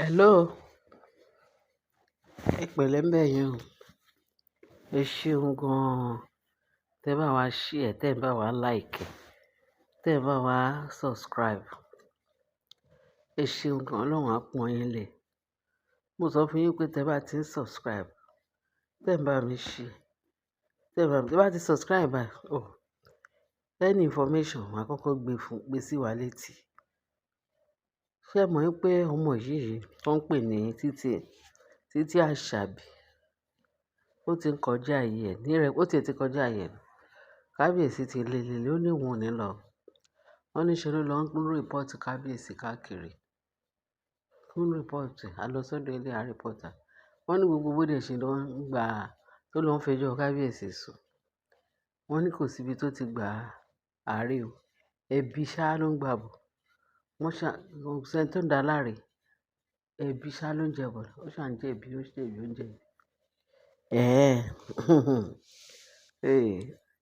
Hello. Ẹ pẹ̀lẹ́ ńbẹ̀ yẹn o. Ẹ ṣeun gan-an. Tẹ́ bá wa share, tẹ́ bá wa like, tẹ́ bá wa subscribe. Ẹ ṣeun gan-an, Ọlọ́run á pọ́n yín lé. Mo sọ fún yín pé tẹ́ bá ti ń subscribe, tẹ́ bá mi share, tẹ́ bá ti subscribe báyìí, oh, any information màá kọ́kọ́ gbé fún, gbé sí wa létí. Ṣé ẹ mọ̀ wípé ọmọ yìí tó ń pè ní Títí, Títí Àṣàbí, ó ti ń kọjá ààyè ẹ̀ ní rẹ̀, ó ti kọjá ààyè ẹ̀. Kábíyèsí ti lé lé lé, ó ní òun ò ní lọ. Wọ́n ní ṣe ló lọ ń report kábíyèsí káàkiri. Ó ń report, a lọ sọ́dọ̀ ilé a report. Wọ́n ní gbogbo bó dẹ̀ ṣe ló ń gba, tó lọ ń fẹjọ́ kábíyèsí sùn. Wọ́n ní kò sí ibi tó ti gba àárẹ̀ o. Ẹbí ṣá ló ń gbà bọ̀. Wọ́n ṣá, kò sí ẹni tó ń dá láre. Ẹbí ṣá ló ń jẹ bọ̀. Ó ṣà ń jẹ̀bi, ó jẹ̀bi, ó ń jẹ̀bi. Ẹ̀ẹ́.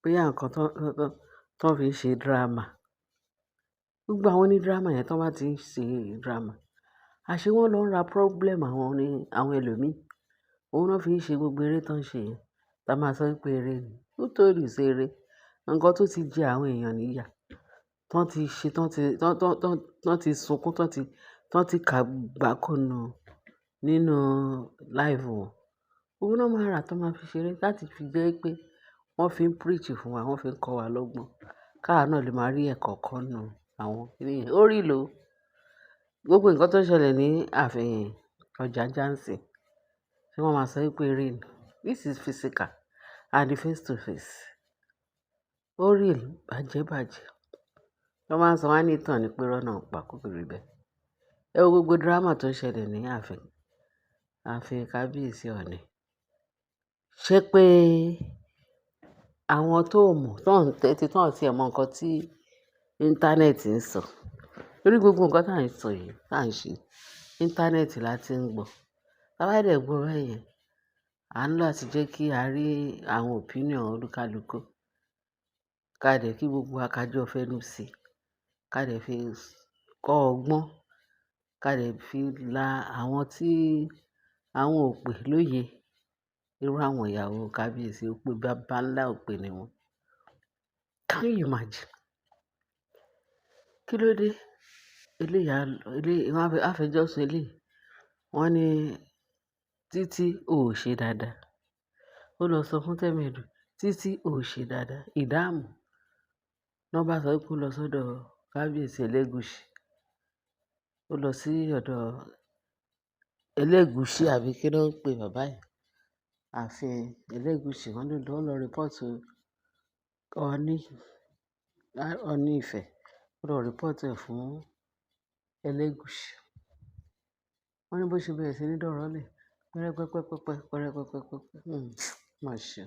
Bóyá nǹkan tó fi ń ṣe drama. Gbogbo àwọn oní drama yẹn tó bá ti ń ṣe drama, àṣé wọ́n lọ ń ra problem àwọn ní, àwọn ẹlòmíì. Òun náà fi ń ṣe gbogbo eré tó ń ṣe yẹn. Tá máa sọ wípé eré ni. Who told you say eré? Ǹkan tó ti jẹ àwọn èèyàn níyà, tán ti ṣe, tán ti, tán, tán, tán, tán ti sunkún, tán ti kàgbákò nù nínú life wọn. Òun náà máa rà tó máa fi ṣeré láti fi jẹ́ pé wọ́n fi ń preach fún wa, wọ́n fi ń kọ́ wa lọ́gbọ́n. Káwa náà lè máa rí ẹ̀kọ́ kọ́ nínú àwọn kíní yẹn. Ó real o. Gbogbo nǹkan tó ń ṣẹlẹ̀ ní ààfin Ọ̀jájá ń sìn. Ṣé wọ́n máa sọ wípé eré ni? This is physical and face to face. Ó real bàjẹ́ bàjẹ́. Wọ́n máa ń sọ wọ́n ní ìtàn ní pé irọ́ náà pa kó rí bẹ́ẹ̀. Ẹ wo gbogbo drama tó ń ṣẹlẹ̀ ní ààfin, ààfin kábíyèsí Ọọ̀ni. Ṣé pé àwọn tó mọ̀, tó ń tẹ́tí, tó ń tí ẹ mọ nǹkan tí íńtánẹ́ẹ̀tì ń sọ. Torí gbogbo nǹkan tí à ń sọ yìí, tí à ń ṣe, íńtánẹ́ẹ̀tì la ti ń gbọ́. Tá bá dẹ̀ gbọ́ bẹ́yẹn, à ń lọ láti jẹ́ kí a rí àwọn opinion olúkálùkù. Ká dẹ̀ kí gbogbo wa ká jọ fẹ́nú sí i. Ká dẹ̀ fi kọ́ ọgbọ́n. Ká dẹ̀ fi la àwọn tí àwọn òpè lóye. Irú àwọn ìyàwó kábíyèsí, òpè bàbá ńlá òpè ni wọ́n. Can you imagine? Kí ló dé? Eléyà, eléyìí, wọ́n á fẹjọ́ sun eléyìí. Wọ́n ní Títí ò ṣe dáadáa. Ó lọ sọ fún Tẹ́mẹ̀dù, Títí ò ṣe dáadáa. Ìdáàmú. Wọ́n bá sọ pé ó lọ sọ́dọ̀ kábíyèsí Elégùṣì. Ó lọ sí ọ̀dọ̀ Elégùṣì àbí kí ló ń pe bàbá yìí? Ààfin Elégùṣì. Wọ́n ní ó lọ report Ọọ̀ni, Ọọ̀ni Ifẹ̀. Ó lọ report ẹ̀ fún Elégùṣì. Wọ́n ní bó ṣe bẹ̀rẹ̀ sí ní dọ̀rọ̀ lẹ̀. Pẹ́rẹ́pẹ́pẹ́pẹ́, pẹ́rẹ́pẹ́pẹ́pẹ́. Má ṣe.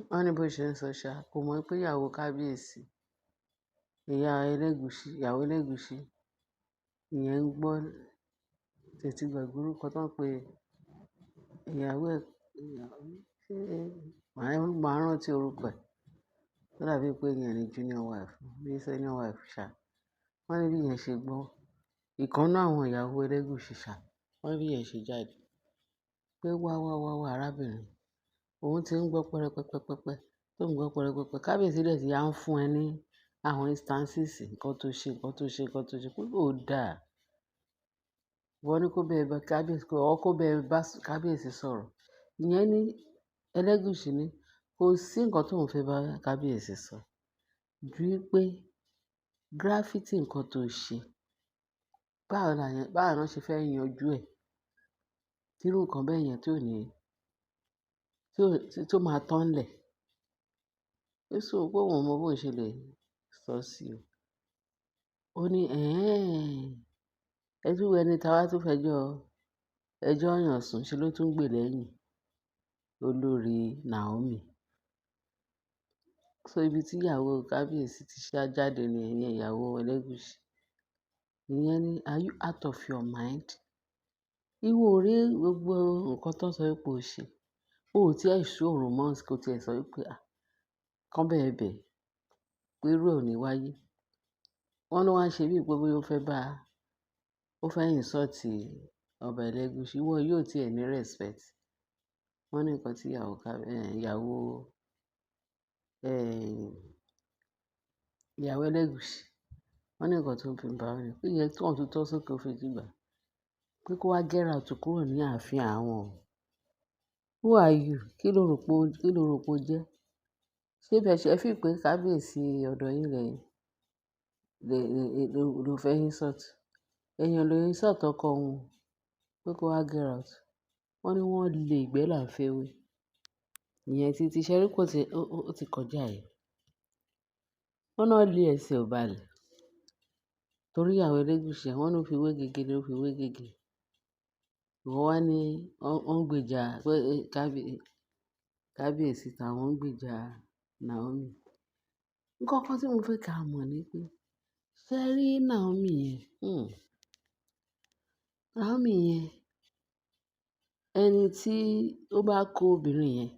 Wọ́n ní bó ṣe ń sọ ṣá, kò mọ̀ pé ìyàwó kábíyèsí, ìyá Elégùṣì, ìyàwó Elégùṣì, ìyẹn ń gbọ́ tètè gbàgbé orúkọ tó ń pe ìyàwó ẹ̀, ṣé màá rántí orúkọ ẹ̀. Ó dàbí pé ìyẹn ni junior wife, bí senior wife ṣá. Wọ́n ní bí ìyẹn ṣe gbọ́. Ìkan nínú àwọn ìyàwó Elégùṣì ṣá. Wọ́n ní bí ìyẹn ṣe jáde. Pé wá, wá, wá, wá arábìnrin. Òun tí ń gbọ́ pẹ́rẹ́pẹ́pẹ́pẹ́, tó ń gbọ́ pẹ́rẹ́pẹ́pẹ́. Kábíyèsí dẹ̀ tí a ń fún ẹ ní àwọn instances, nǹkan tó ṣe, nǹkan tó ṣe, nǹkan tó ṣe, pé ó dáa. Wọ́n ní kó bẹ́ẹ̀ bá kábíyèsí, or kó bẹ́ẹ̀ bá kábíyèsí sọ̀rọ̀. Ìyẹn ní Elégùṣì ní kò sí nǹkan tó ń fẹ́ bá kábíyèsí sọ. Ju wípé gravity nǹkan tó ṣe, báwo la yẹn, báwo ni wọ́n ṣe fẹ́ yanjú ẹ̀. Tí irú nǹkan bẹ́ẹ̀ yẹn tí ò ní, tí ó, tí ó máa tán lẹ̀. Ó sọ pé òun ò mọ bó ṣe lè sọ sí i. Ó ní, "Ẹ̀hẹn, ẹ tún wo ẹni táa wá tún fẹjọ́, ẹjọ́ yàn sùn ṣe ló tún gbè lẹ́yìn olórí Naomi." So ibi tí ìyàwó kábíyèsí ti ṣá jáde ní ìyẹn ìyàwó Elégùṣì. Ìyẹn ní, "Are you out of your mind? Ìwọ ò rí gbogbo nǹkan tó ń sọ wípé o ṣe. O ò tí ì show remorse kó tí ẹ sọ wípé, à, kán bẹ́ẹ̀ bẹ́ẹ̀, pé irú ẹ ò ní wáyé." Wọ́n ló wá ń ṣe bí i pé bóyá ó fẹ́ bá Ó fẹ́ insult ọba Ẹlẹ́gùṣì. Ìwọ yóò tí ẹ ní respect. Wọ́n ní nǹkan tí ìyàwó Ẹlẹ́gùṣì, wọ́n ní nǹkan tó ń fi bá wọn ní pé ìyẹn tí wọ́n tún tọ́ sókè ó fi júbà. Pé kó wá get out kúrò ní ààfin àwọn. Who are you? Kí ló rò pé o jẹ́? Ṣé bẹ́ẹ̀ ṣe ẹ feel pé kábíyèsí ọ̀dọ̀ yín lẹ lẹ ló ló fẹ́ insult? Èèyàn ló insult ọkọ òun pé kó wá get out. Wọ́n ní wọ́n lé ìgbẹ́ là ń fẹ́ wí. Ìyẹn títí ṣẹ́rí kò tí ó ti kọjá yìí. Wọ́n náà lé ẹsẹ̀ ò balẹ̀. Torí ìyàwó Ẹlẹ́gùṣì, wọ́n ló fi wé gègé ló fi wé gègé. Ìwọ wá ní wọ́n ń gbèjà pé kábíyèsí táwọn ń gbèjà Naomi. Nǹkan kan tí mo fẹ́ ká mọ̀ ni pé ṣé ẹ rí Naomi yẹn? Naomi yẹn, ẹni tí ó bá kó obìnrin yẹn,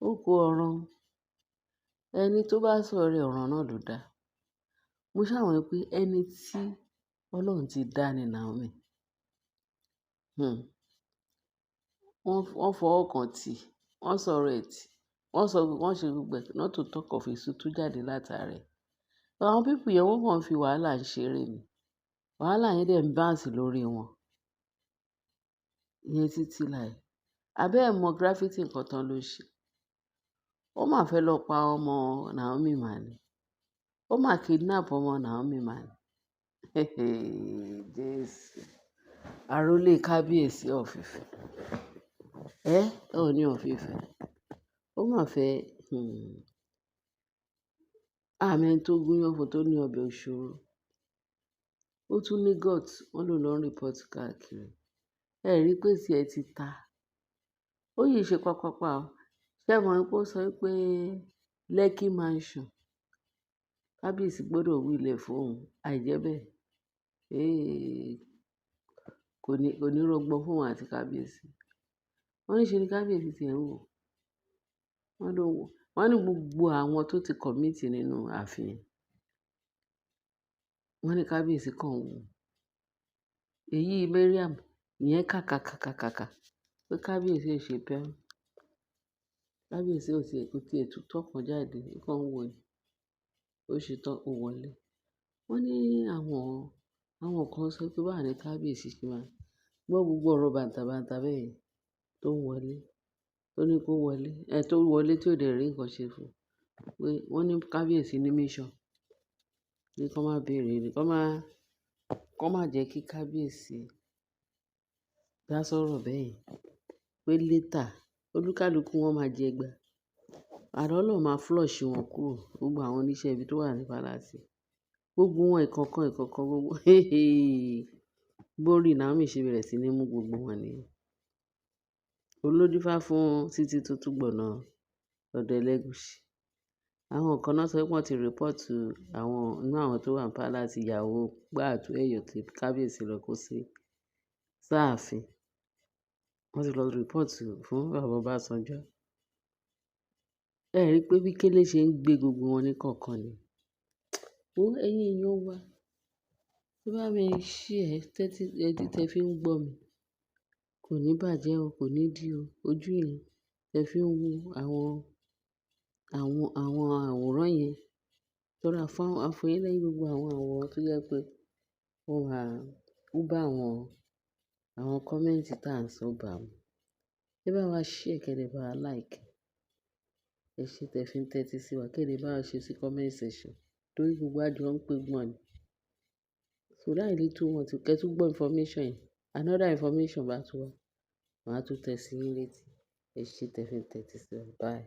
ó kó ọ̀ràn. Ẹni tó bá sọ̀rọ̀ ẹ̀, ọ̀ràn náà ló dá. Mo ṣà mọ̀ pé ẹni tí Ọlọ́run ti dá ni Naomi. Wọ́n fọwọ́ kan tì, wọ́n sọ̀rọ̀ ẹ̀ tì, wọ́n sọ, wọ́n ṣe gbogbo ẹ̀, not to talk of èso tó jáde látara ẹ̀. Àwọn people yẹn wọ́n kàn fi wàhálà ṣeré ni. Wàhálà yẹn dẹ̀ ń bounce lórí wọn. Ìyẹn títí láì. Àbí ẹ mọ gravity nǹkan tán ló ṣe. Ó máa fẹ́ lọ pa ọmọ Naomi mà ni. Ó máa kidnap ọmọ Naomi mà ni. Jésù. Àrólé kábíyèsí of Ifẹ̀. Ẹ́, Ọọ̀ni of Ifẹ̀. Ó máa fẹ́, Àmọ́ ẹni tó gúnyán fún tó ní ọbẹ̀ òṣòro. Ó tún ní guts, wọ́n ló lọ ń report káàkiri. Ẹ rí pé tí ẹ ti ta. Ó yìí ṣe pàpàpá o. Ṣé ẹ mọ̀ pé ó sọ pé Lekki Mansion, kábíyèsí gbọdọ̀ will ẹ̀ fún òun. Àìjẹ́bẹ̀. Kò ní rọgbọ fún òun àti kábíyèsí. Wọ́n ní ṣe ni kábíyèsí tí ẹ̀ ń wò. Wọ́n ló wò. Wọ́n ní gbogbo àwọn tó ti commit nínú ààfin. Wọ́n ní kábíyèsí kan wò. Èyí Mariam, ìyẹn kàkà kàkà kàkà pé kábíyèsí ò ṣe pẹ́rú. Kábíyèsí kò tí ì tutọ́ kan jáde, ó kàn ń wò ni. Ó ṣe tán, ó wọlé. Wọ́n ní àwọn kan sọ pé báwo ni kábíyèsí ṣe máa gbọ́ gbogbo ọ̀rọ̀ bàǹtàbàǹtà bẹ́ẹ̀ yẹn tó ń wọlé, tó ní kó wọlé, tó wọlé tí ò dẹ̀ rí nǹkan ṣe fún un. Pé wọ́n ní kábíyèsí ní mission. Ní kí wọ́n má bèèrè, kí wọ́n má jẹ́ kí kábíyèsí dá sọ̀rọ̀ bẹ́ẹ̀ yẹn. Pé later olúkálùkù wọn máa jẹ gbá. And Ọlọ́run máa flush wọn kúrò, gbogbo àwọn oníṣẹ́ ibi tó wà ní palace. Gbogbo wọn ìkọ̀ọ̀kan ìkọ̀ọ̀kan gbogbo. Bórí Naomi ṣe bẹ̀rẹ̀ sí ní mú gbogbo wọn nìyẹn. Olódífá fún títí tó tún gbọ̀nà ọ̀dọ̀ Ẹlẹ́gùṣì. Àwọn kan náà sọ pé wọ́n ti report àwọn inú àwọn tó wà ní palace ìyàwó gbàtú ẹ̀yọ̀ tí kábíyèsí lọ kó sí sáàfin. Wọ́n ti lọ report fún bàbá Ọbásanjọ́. Ẹ rí i pé bí kélé ṣe ń gbé gbogbo wọn ní kọ̀ọ̀kan ni. Wo ẹ̀yin èèyàn wa, ẹ bá mi share tẹ́tí, etí tẹ fi ń gbọ́ mi. Kò ní bàjẹ́ o, kò ní dí o. Ojú yẹn tẹ fi ń wo àwọn àwòrán yẹn. Torí a fún yín lẹ́yìn gbogbo àwọn àwòrán tó jẹ́ pé ó máa, ó bá àwọn comment tí à ń sọ bá mu. Ẹ bá wa share kẹ́ dẹ̀ bá wa like. Ẹ ṣé tẹ fi ń tẹ́tí sí wa, kẹ́ dẹ̀ bá wa ṣe sí comment section. Torí gbogbo wa jọ ń pé gbọ́n ni. So láì ní too much kẹ́ tún gbọ́ information yẹn. Another information bá tún wá, màá tún tẹ sí yín létí. Ẹ ṣé tẹ fi ń tẹ́tí sí wa. Bye.